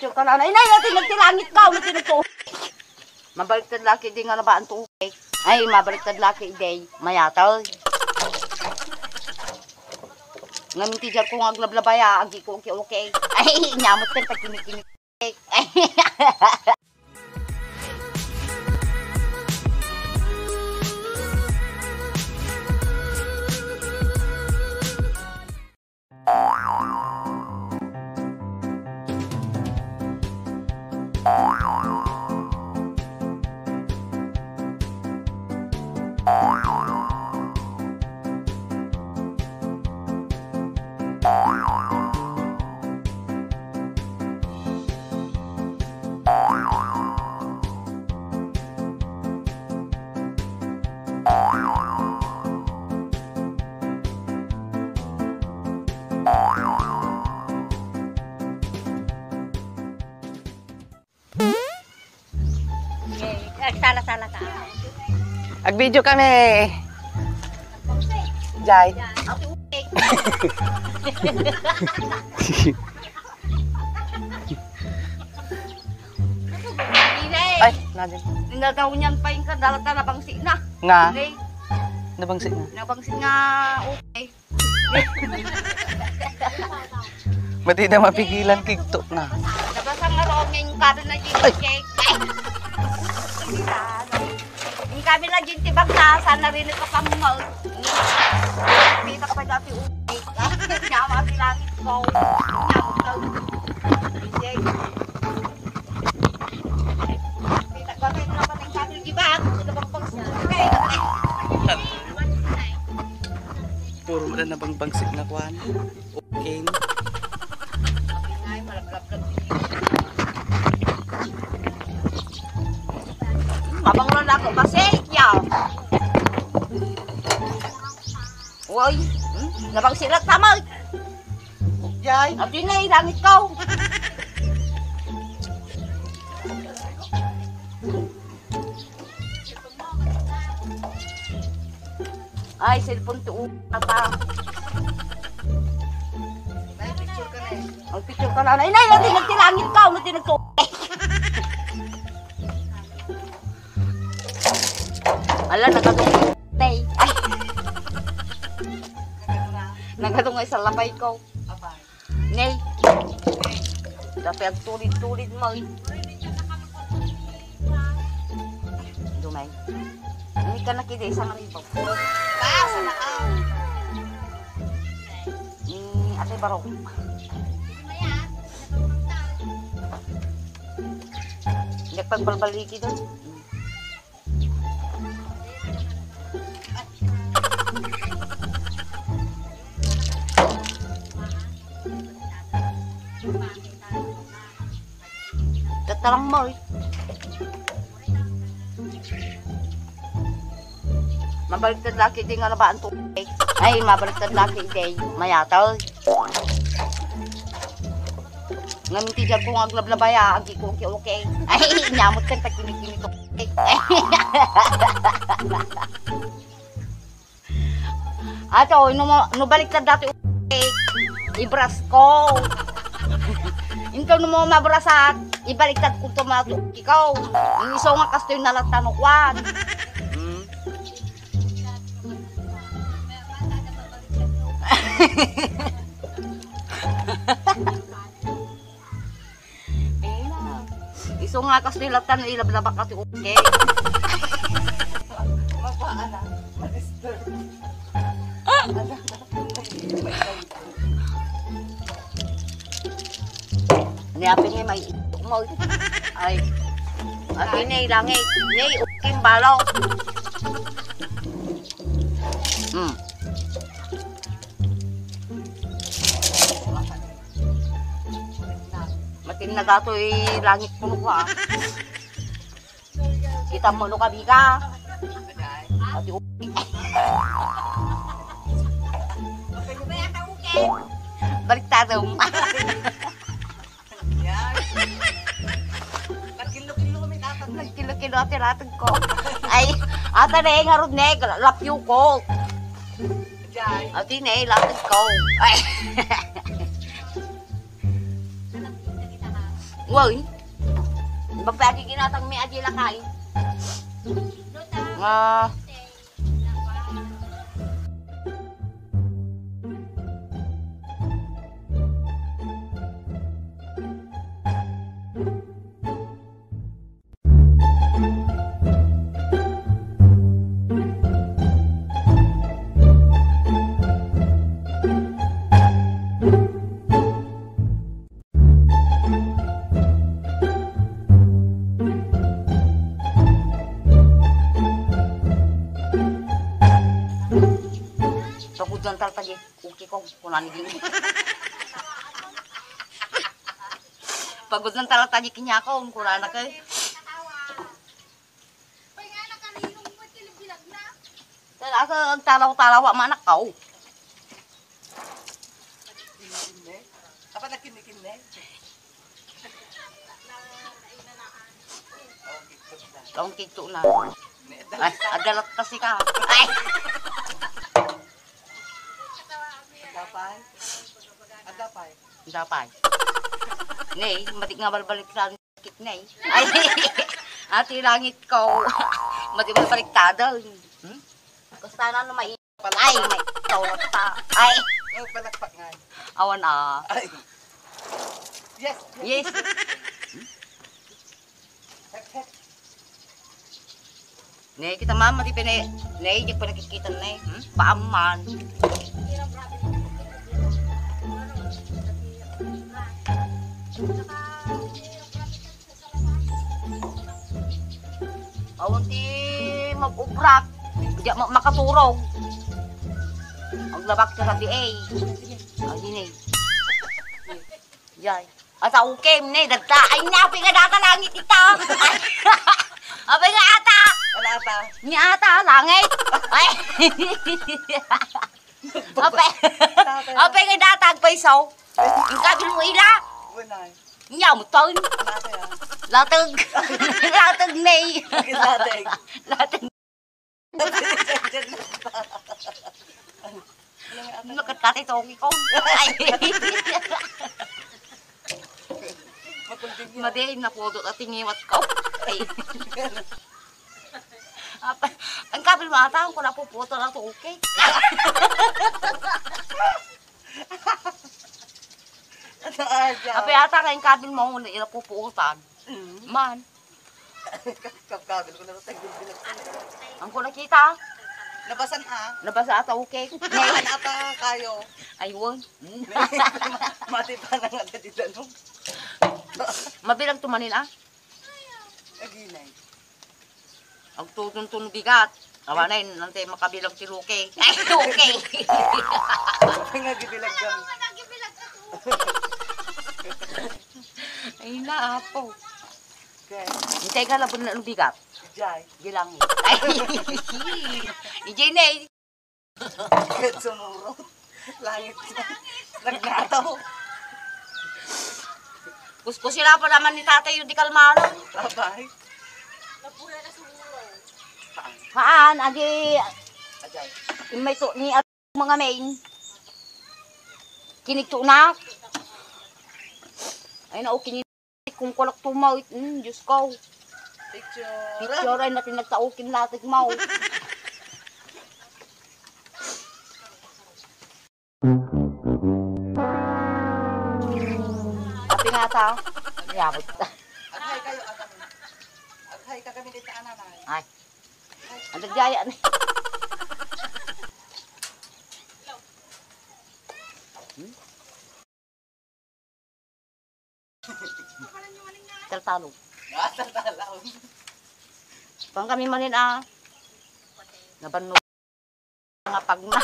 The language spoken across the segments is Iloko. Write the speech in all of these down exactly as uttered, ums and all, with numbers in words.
Picture ka na. Inay, natinag ti langit ka. Natinag to. Mabaliktad laki di nga nabaan to, okay. Ay, mabaliktad laki di. Mayatay. Ngamin ti jar ko nga aglablabaya, agi ko, okay, okay. Ay, nyamot ka, pagkinikini. Agsala-sala ka. Agvideo kami. Jay. Ay, nadin. Nagawin yan pa yung kadalata, nabangsi na. Nga? Hindi. Nabangsi na. Nabangsi nga, okay. Mati na mapigilan, kigto na. Nabasa nga roon yung kabi na Ay! Cake. Yung kabi na Jin Tibag na, sana rin ito kammal. Kita ka pa dati ulit. Nyawa si langit ko. Nyawa ka. Cake. Kita ko rin na pati yung kabi, di ba? Ito bang pang-, Puro mo na nabangbangsik na kuan. Okay. Mabang na ako kasi, yaw. Uy, hmm? Nabang sila tamay. Jay. At yun na, ilangit ko. Ay, cellphone to, uh, ata. Ay, picture ka na eh. Ang picture ka na. Ay, nay, natin, nagtilangit ka, natin, nagto-, Ala, nagadong. Tay. Ay. Nagadong ay sa labay ko. Nay. Dati ang tulid-tulid mo, eh. Dumay. Hindi ka nakita isang ribo. Basta na ka. Ni Ate Barong. Hindi pagbalbaliki doon. Tatarang mo, eh. Mabaliktad laki di nga nabaan to. Ay, mabaliktad laki di. Mayatay. Ngamin ti dyan kong aglablabaya, agi ko, okay, okay. Ay, inyamot ka, pagkinikini to. Ato, no, no baliktad dati, ibras ko. Into no mo mabrasat, ibaliktad ko to mga ikaw. Yung iso nga kastoy na lang tano kwan. Hmm. Ayun na. Iso nga kas nilatan, ilablabak ka ti okay. Mapaan na? Ma-disturb. Ni apin ni may mo. Ay. Apin ni langit. Ni ukim balo. Hmm. Matinna datoy langit kuno ko, ah. Kita mo no kabi ka. Ati upi. Baliktad mo. Yan. Nagkilo-kilo kami, natag ko. Nagkilo-kilo ati, natag ko. Ay, ata na yung harod na, lapyo ko. Jay. Ati na, latag ko. Ay. Wow, eh. Magpagi ginatang mi adi lakay. Nga. Pagudyan tal tadi, okay ko, kunani gini. Pagudyan tal tadi kanya ko, kunana kay. Kaya asa ang talaw-talaw, manak ka, oh. Apa na kinikinne? Kaung kidto na. Ay, adalat kasi ka. Ay! Adapay? Adapay? Adapay. Nay, matik nga balbalik sa Kit na eh. Ay, ati langit ko. Madi mo baliktado. Hmm? Gusto na no mai-, ay, may tawag pa. Ay. Oh, palakpak nga. Awan ah. Ay. Yes. Yes. Hek, hek. Ne, kita mama di pene, ne, di pene kikita ne. Hmm? Baaman. Awan ti mag-ubrak. Di ma-, makaturog. Ang labak ka sa di eh. Ang dini. Jay. Ata ukem ne, dagta. Ay, napi nga data langit ita. Apay nga ata. Wala ata. Ni ata, langit. Ay. Apay. Apay nga data, agpayso. Ang kabil mo ila. Wala. Nya, muton. Wala kaya. Latag. Latag ne. Latag. Latag. Nakatati togi ko. Ay. Madi, naputo at tiniwat ko. Ay. Apa, ang kabil mo ata, ang kula puputo na to, okay. Ano, Arja? Apa ata nga ang kabil mo, ina puputan. Mm. Man. Kap-, kapkabil ko na sa tagbilbilag. Ang ko nakita. Nabasan, ah. Nabasa ata, okay. Nay, ata kayo. Aywan. Mati pa na nga na di danom. Mabilang tumanin, ah. Aginay. Agtutuntun bigat. Awanay, nante makabilang ti Luke. Ay, Luke. Ay, nga gibilag kami. Ay, na, apo. Okay. Intay ka labon na bigat. Jay. Gilangi. Ay, ijay na eh. Ket sumurot. Langit na. Nagnataw. Kuskusira pa naman ni tatay yung di kalmano. Babay. Haan, agi, Ajay. Imay to, ni at mga main. Kinigto na. Ay na, okay ni Kung kulak tumawit, mm, Diyos ko. Picture. Picture ay natin nagtaukin latig mo. Api nga ta. Yabot ta. Aghay kayo, aghay. Aghay ka kami dito, ananay. Ay. Ang nagyaya na. Hmm? Taltalog. Ah, taltalog. Pang kami manin, ah. Nabannog nga pagna.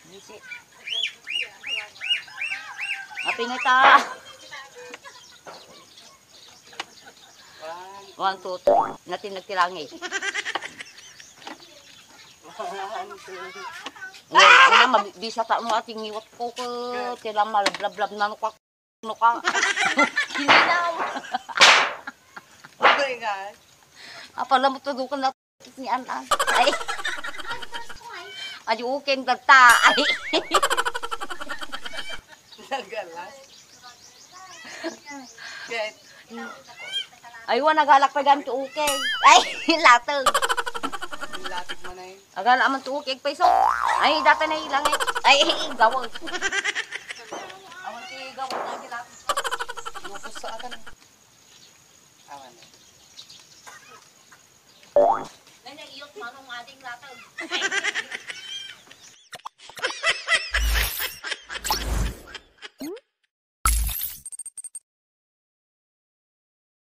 Bisi. Apingay ta. One, two, three. Natin nagtilangi. One, two. Ngayon, ano, mabisa ta, no, ating ngiwat ko, ko, tila malablablab na, no, ka, no, ka. Hindi na. Ano ba yung nga? Apala mo, tudukan na. Ni An-an. Ay. Ay, okay, dagta. Ay. Nagalas. Ket, ay, wa, nagalak pa gan ti okay. Ay, latag. Lapit man ay. Agala man ti okay, paiso. Ay, data na ilang eh. Ay, gawag. Awan ti gawag na gilapit. Lupos sa atan. Awan. Ay, naiyot, manong ading latag.